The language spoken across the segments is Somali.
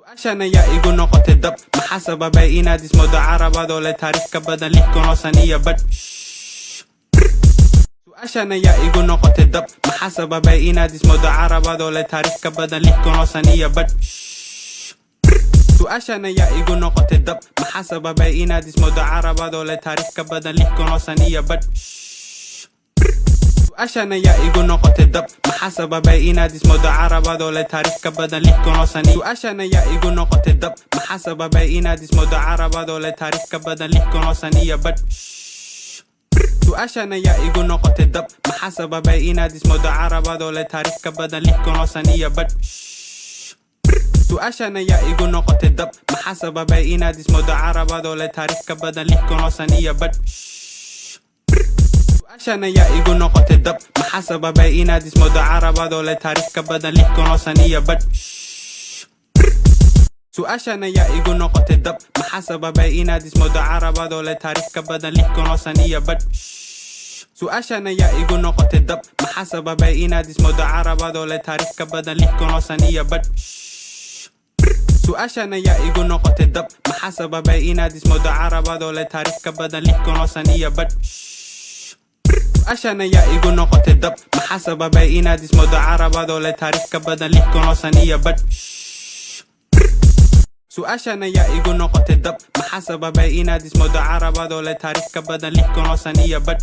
Su-aashan ayaa igu noqotay dab. Maxaa sababay inaad ismoodo Carabadoo leh taariikh ka badan 6000 oo san iyo badh? Su-aashan ayaa igu noqotay dab. Maxaa sababay inaad ismoodo Carabadoo leh taariikh ka badan 6000 oo san iyo badh? Su-aashan ayaa igu noqotay dab. Maxaa sababay inaad ismoodo Carabadoo leh taariikh ka badan 6000 oo san iyo badh? Su-aashan ayaa igu noqotay dab. Maxaa sababay inaad ismoodo Carabadoo leh taariikh ka badan 6000 oo san? Su-aashan ayaa igu noqotay dab. Maxaa sababay inaad ismoodo Carabadoo leh taariikh ka badan 6000 oo san iyo badh? Su-aashan ayaa igu noqotay dab. Maxaa sababay inaad ismoodo Carabadoo leh taariikh ka badan 6000 oo san iyo badh? Su-aashan ayaa igu noqotay dab. Maxaa sababay inaad ismoodo Carabadoo leh taariikh ka badan 6000 oo san iyo badh? Su-aashan ayaa igu noqotay dab. Maxaa sababay inaad ismoodo Carabadoo leh taariikh ka badan 6000 oo san iyo badh? Su-aashan ayaa igu noqotay dab. Maxaa sababay inaad ismoodo Carabadoo leh taariikh ka badan 6000 oo san iyo badh? Su-aashan ayaa igu noqotay dab. Maxaa sababay inaad ismoodo Carabadoo leh taariikh ka badan 6000 oo san iyo badh? Su-aashan ayaa igu noqotay dab. Maxaa sababay inaad ismoodo Carabadoo leh taariikh ka badan 6000 oo san iyo badh? Su-aashan ayaa igu noqotay dab. Maxaa sababay inaad ismoodo Carabadoo leh taariikh ka badan 6000 oo san iyo badh? Su-aashan ayaa igu noqotay dab. Maxaa sababay inaad ismoodo Carabadoo leh taariikh ka badan 6000 oo san iyo badh?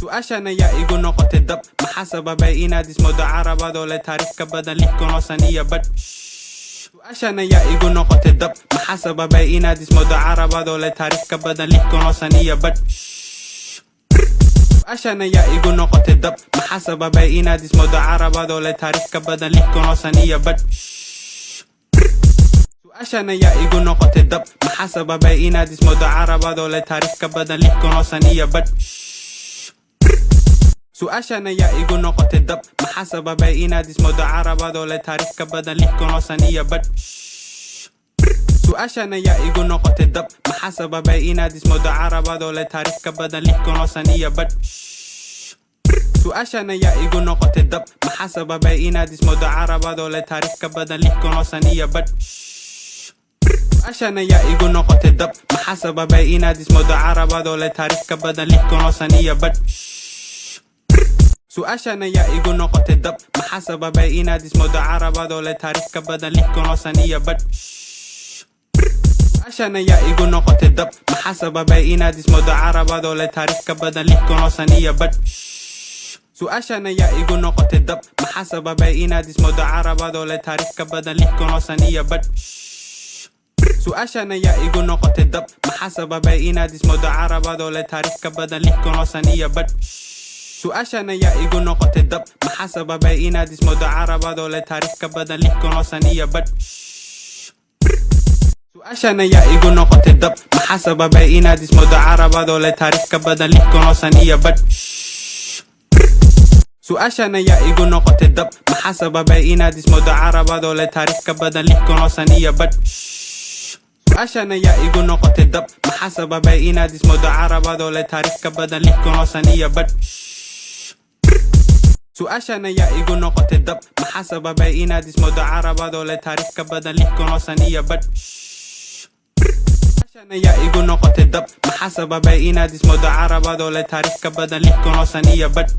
Su-aashan ayaa igu noqotay dab. Maxaa sababay inaad ismoodo Carabadoo leh taariikh ka badan 6000 oo san iyo badh? Su-aashan ayaa igu noqotay dab. Maxaa sababay inaad ismoodo Carabadoo leh taariikh ka badan 6000 oo san iyo badh? Su-aashan ayaa igu noqotay dab. Maxaa sababay inaad ismoodo Carabadoo leh taariikh ka badan 6000 oo san iyo badh? Su-aashan ayaa igu noqotay dab. Maxaa sababay inaad ismoodo Carabadoo leh taariikh ka badan 6000 oo san iyo badh? Su-aashan ayaa igu noqotay dab. Maxaa sababay inaad ismoodo Carabadoo leh taariikh ka badan 6000 oo san iyo badh? Su-aashan ayaa igu noqotay dab. Maxaa sababay inaad ismoodo Carabadoo leh taariikh ka badan 6000 oo san iyo badh? Su-aashan ayaa igu noqotay dab. Maxaa sababay inaad ismoodo Carabadoo leh taariikh ka badan 6000 oo san iyo badh? Su-aashan ayaa igu noqotay dab. Maxaa sababay inaad ismoodo Carabadoo leh taariikh ka badan 6000 oo san iyo badh? Su-aashan ayaa igu noqotay dab. Maxaa sababay inaad ismoodo Carabadoo leh taariikh ka badan 6000 oo san iyo badh? Su-aashan ayaa igu noqotay dab. Maxaa sababay inaad ismoodo Carabadoo leh taariikh ka badan 6000 oo san iyo badh? Su-aashan ayaa igu noqotay dab. Maxaa sababay inaad ismoodo Carabadoo leh taariikh ka badan 6000 oo san iyo badh? Su-aashan ayaa igu noqotay dab. Maxaa sababay inaad ismoodo Carabadoo leh taariikh ka badan 6000 oo san iyo badh? Su-aashan ayaa igu noqotay dab. Maxaa sababay inaad ismoodo Carabadoo leh taariikh ka badan 6000 oo san iyo badh? Su-aashan ayaa igu noqotay dab. Maxaa sababay inaad ismoodo Carabadoo leh taariikh ka badan 6000 oo san iyo badh? Su-aashan ayaa igu noqotay dab. Maxaa sababay inaad ismoodo Carabadoo leh taariikh ka badan 6000 oo san iyo badh? Su-aashan ayaa igu noqotay dab. Maxaa sababay inaad ismoodo Carabadoo leh taariikh ka badan 6000 oo san iyo badh? Su-aashan ayaa igu noqotay dab. Maxaa sababay inaad ismoodo Carabadoo leh taariikh ka badan 6000 oo san iyo badh? Su-aashan ayaa igu noqotay dab. Maxaa sababay inaad ismoodo Carabadoo leh taariikh ka badan 6000 oo san iyo badh?